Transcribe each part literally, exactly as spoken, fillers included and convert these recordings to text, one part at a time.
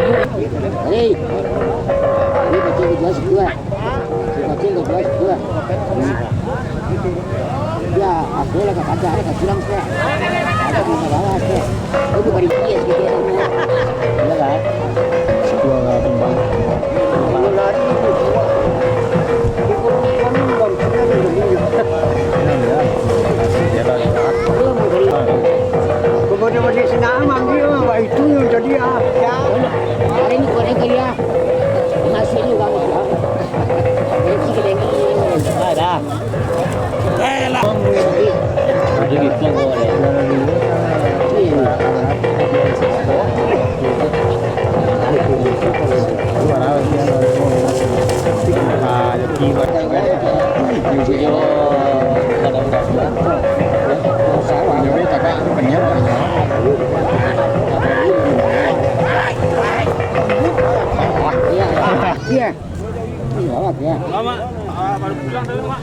Hei, ini kucing kedua sebuah. Si kucing kedua sebuah. Ya, aku lah kata ada, ada silang sih. Ada di bawah sih. Itu bukan dia segitu. Iya lah. Sebuah kembang. Kalau lari itu dua. Itu kan bukan dia yang beli. Iya lah. Itu mau dari. Kemudian di sana ambil itu yang jadi ah. Hari ini goreng kali ya. Nasi juga. Ada. Iya. Iya, Mak, ya. Mak, Mak, ah, baru pulang dari rumah.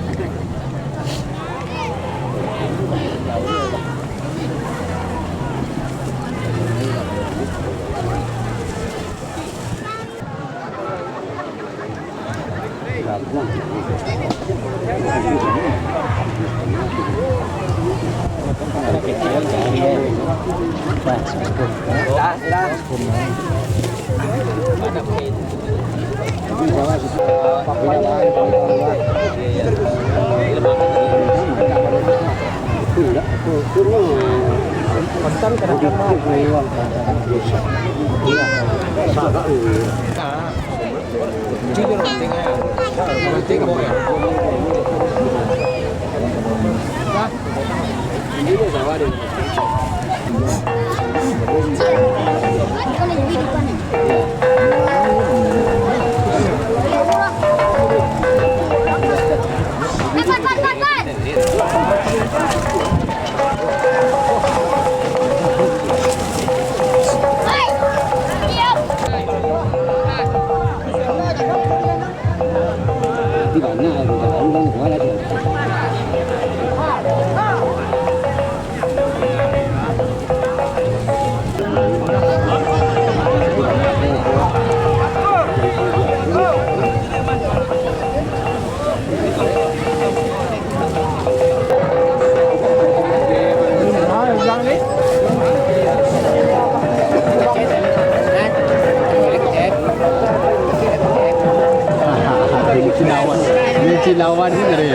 Gengsi lawan. Gengsi lawan ni tadi.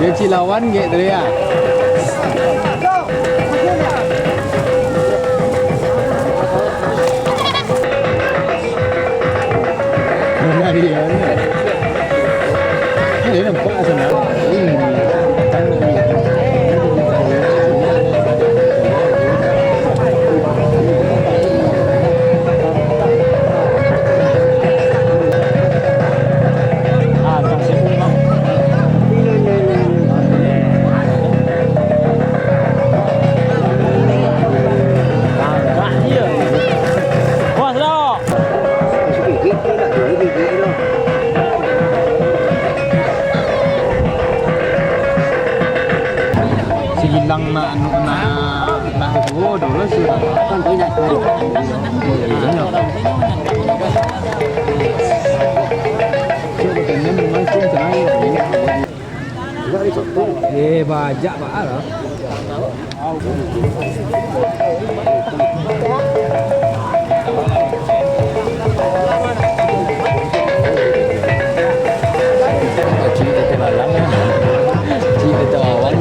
Gengsi lawan gek tadi ya. Nah, iya, iya. Ini nampak sana. Ini. Silang nak, anu, nak, nak, oh, dulu sih. Eh, bajak, Pak, lah. Cik Dato Awan.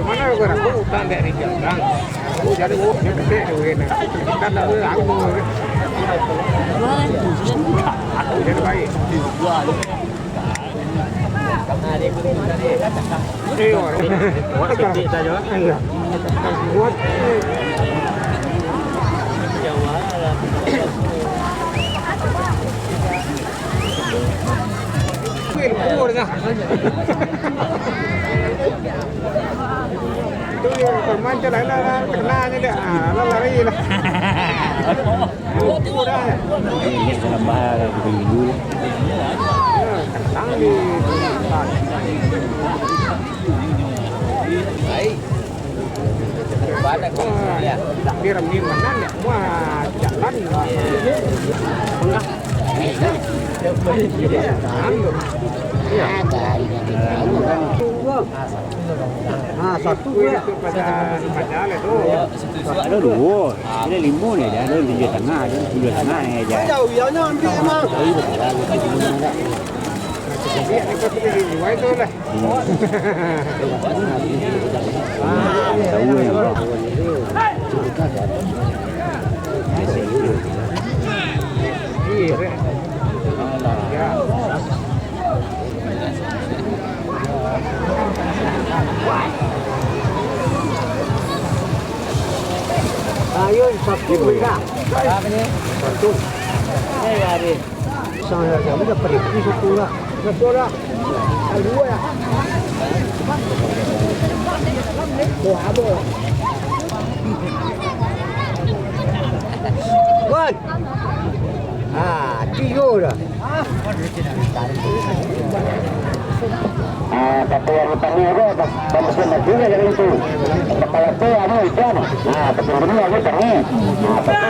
Mana orang tu utang dari jauh orang. Oh, jadi oh, dia gede tu kan. Kita tak tahu aku tu. Aku jadi baik. Iya. Buat. Wih, lumpur dah. Tu yang pemain tu lah, lah, lah, kena je dah. Ah, lah, lari lah. Lumpur dah. Ini lihat dalam bahaya lah, kita dulu. Ya, kentang di tempat. Baik. Banyak. Wah, ya. Biar mana ya? Wah, jalan. Tengah. Nah, satu ya. Ado duo, ado limo ni aja, ado tujuah tangah, ado tujuah tangah ni aja. Jauh, jauh ni ambil mah. Tahu ya. Ayo, satu benda. Satu. Ini hari. Pisang harga mudah, paribu satu lah. Betul lah. Dua lah. Buah apa? Wan. Ah, tiga dah. Ah, tapi yang utama itu, bagus banget juga dari itu. Kepala tu, anu, ikan. Nah, tapi ini aku tadi. Nah, tapi